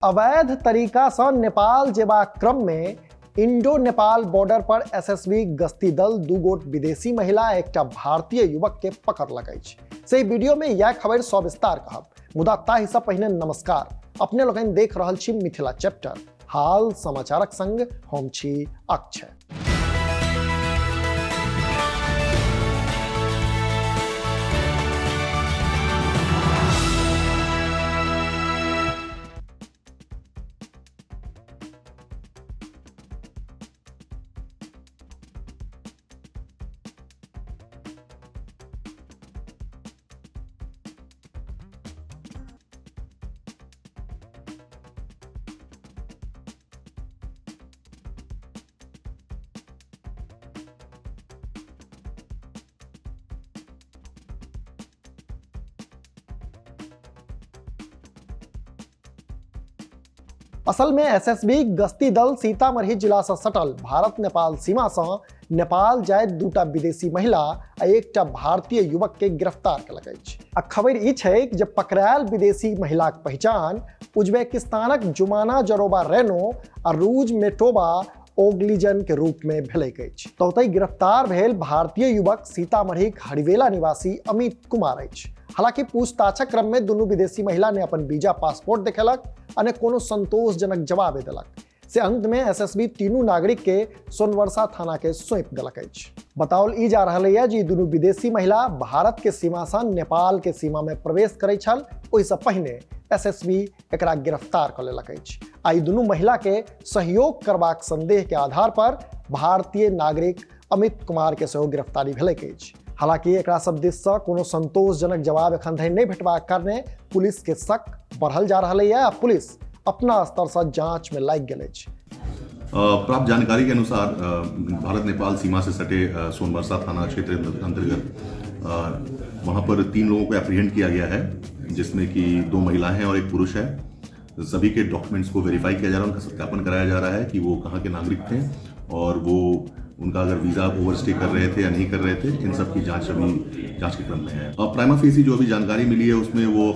अवैध तरीका सँ नेपाल जेबाक क्रम में इंडो नेपाल बॉर्डर पर एसएसबी गश्ती दल दू गोट विदेशी महिला एकटा भारतीय युवक के पकड़लक अछि। से वीडियो में यह खबर सविस्तार कहब, मुदा ताहि सँ पहिने नमस्कार। अपने लोकनि देख रहल छी मिथिला चैप्टर, हाल समाचारक संग हम छी अक्षय। असल में एसएसबी गश्ती दल सीतामढ़ी जिला से सटल भारत नेपाल सीमा से नेपाल जाइत दूटा विदेशी महिला आ एकटा भारतीय युवक के गिरफ्तार केलक अछि। आ खबर ई छै जे पकड़ायल विदेशी महिलाक पहिचान उज्बेकिस्तानक जुमाना जरोबा रेनो आ रूज मेटोबा ओगलिजन के रूप में भेलैक अछि। तऽ ओतहि गिरफ्तार भेल भारतीय युवक सीतामढ़ीक हरिवेला निवासी अमित कुमार अछि। हालांकि पूछताछक क्रम में दुनू विदेशी महिला ने अपन वीजा पासपोर्ट देखेलक आ ने कोनो संतोषजनक जवाब देलक। से अंत में एसएसबी तीनू नागरिक के सोनवर्षा थाना के सौंपि देलक अछि। बताओल ई जा रहल है जे दुनू विदेशी महिला भारत के सीमा से नेपाल के सीमा में प्रवेश करै छल, ओहिसँ पहिने एसएसबी एकरा गिरफ्तार कऽ लेलक अछि। आ ई दुनू महिला के सहयोग करबाक संदेह के आधार पर भारतीय नागरिक अमित कुमार के सेहो गिरफ्तारी भेलैक अछि। हालांकि एकरा सब दिस से कोनो संतोषजनक जवाब एखन धरि नहि भेटबाक कारणे पुलिस के शक बढ़ल जा रहल है आ पुलिस अपना स्तर से जांच में लागि गेल अछि। प्राप्त जानकारी के अनुसार भारत नेपाल सीमा से सटे सोनबरसा थाना क्षेत्र अंतर्गत वहां पर 3 लोगों को एप्रीहेंड किया गया है, जिसमें कि 2 महिलाएं हैं और 1 पुरुष है। सभी के डॉक्यूमेंट्स को वेरीफाई किया जा रहा है, उनका सत्यापन कराया जा रहा है कि वो कहाँ के नागरिक थे और वो उनका अगर वीज़ा ओवरस्टे कर रहे थे या नहीं कर रहे थे, इन सब की जांच अभी जांच के क्रम में है। और प्राइमा फेसी जो अभी जानकारी मिली है उसमें वो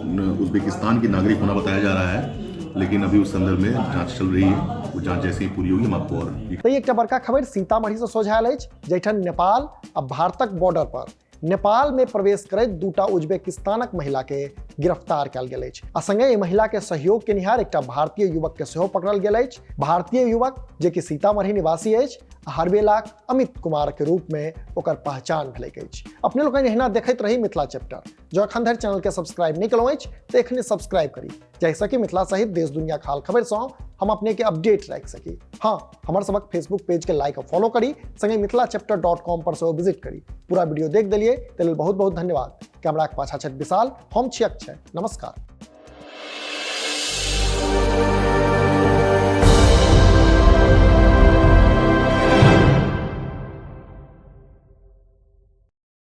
उज्बेकिस्तान के नागरिक होना बताया जा रहा है, लेकिन अभी उस संदर्भ में जांच चल रही है। वो जांच जैसे ही पूरी होगी हम आपको और तो एकटा बड़का खबर सीतामढ़ी से सोझायल अछि, जैठन नेपाल आ भारतक बॉर्डर पर नेपाल में प्रवेश करैत दूटा उज्बेकिस्तानक महिला के गिरफ्तार कयल गेल अछि। आ संगे एहि महिला के सहयोग केनिहार एकटा भारतीय युवक के सेहो पकड़ल गेल अछि। भारतीय युवक जे कि सीतामढ़ी निवासी अछि, हरबेलाक अमित कुमार के रूप में ओकर पहचान भेलैक अछि। अपने लोकनि एहिना देखैत रही मिथिला चैप्टर। जँ एखन धरि चैनल के सब्सक्राइब नहि केलहुँ अछि तऽ एखने सब्सक्राइब करी, जाहिसँ कि मिथिला सहित देश दुनिया हाल खबर सँ हम अपने के अपडेट राखि सकी। हाँ, हमर सबक फेसबुक पेज के लाइक और फॉलो करी, संगे मिथिला चैप्टर डॉट कॉम पर सेहो विजिट करी। पूरा वीडियो देख देलियै ताहि लेल बहुत बहुत धन्यवाद। कैमराक पाछा छथि विशाल, हम छी अक्षय। नमस्कार।